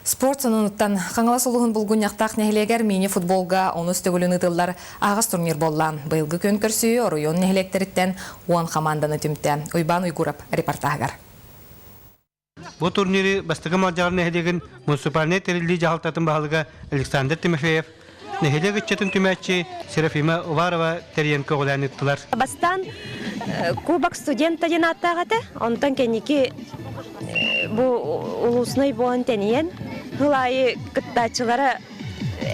Спорт сонунуттан Хаҥалас улууһун Булгунньахтаах нэһилиэгэр мини-футболга онус төгүлүн ыытыллар аһаҕас турнир буолла. Быйылгы күөн көрсүһүү оройуон нэһилиэктэриттэн 10 хамаанданы түмтэ. Уйбаан Уйгуров репортаһыгар. Бу турниры Бастакы Малдьаҕар нэһилиэгин муниципальнай тэриллии дьаһалтатын баһылыга Александр Тимофеев, нэһилиэк ыччатын түмээччи Серафима Уварова тэрийэн көҕүлээн ыыттылар. Бастаан Кубок студента диэн ааттаах этэ. Онтон кэнники бу улууснай буолан тэнийэн, сыл аайы кыттааччылара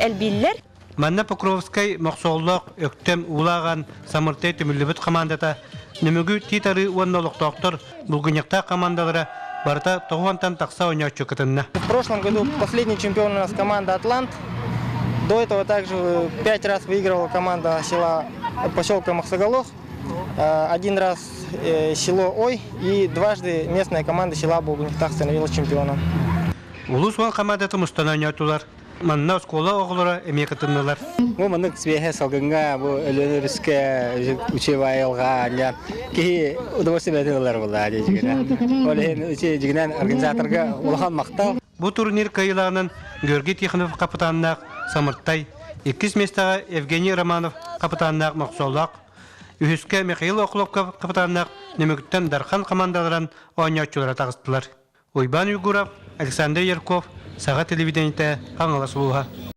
элбииллэр. Манна Покровскай, Мохсоҕоллоох, Өктөм, Уулааҕан, Самыртай түмүллүбүт хамаандата, Нөмүгү, Тиит Арыы уонна олохтоохтор булгунньахтаах хамаандалара барыта тоҕуонтан тахса оонньооччу кытынна. В прошлом году последний чемпион у нас команда «Атлант». До этого также пять раз выигрывала команда села поселка Махсаголох, один раз село Ой и дважды местная команда села Булгунньахтаах становилась чемпионом. Улуус уол хамаандата мустан оонньоотулар. Манна оскуола оҕолоро эмиэ кытыннылар. Бу маннык сибиэһэ салгыҥҥа бу Өлүөн өрүскэ учебай айылҕа анньан киһи удовольствие бэйэтин ылар буолла дьигинэн. Ол иһин дьигинэн организаторга улахан махтал. Бу турнир кыайыылааҕынан Георгий Тихонов хапытааннаах Самыртай, иккис миэстэҕэ Евгений Романов хапытааннаах Мохсоолоох, үһүскэ Михаил Охлопков хапытааннаах Нөмүгүттэн Дархан хамаандаларын оонньооччулара таҕыстылар. Уйбаан Уйгуров, Александр Ярков, Саха телевидениетэ, Хаҥалас улууһа.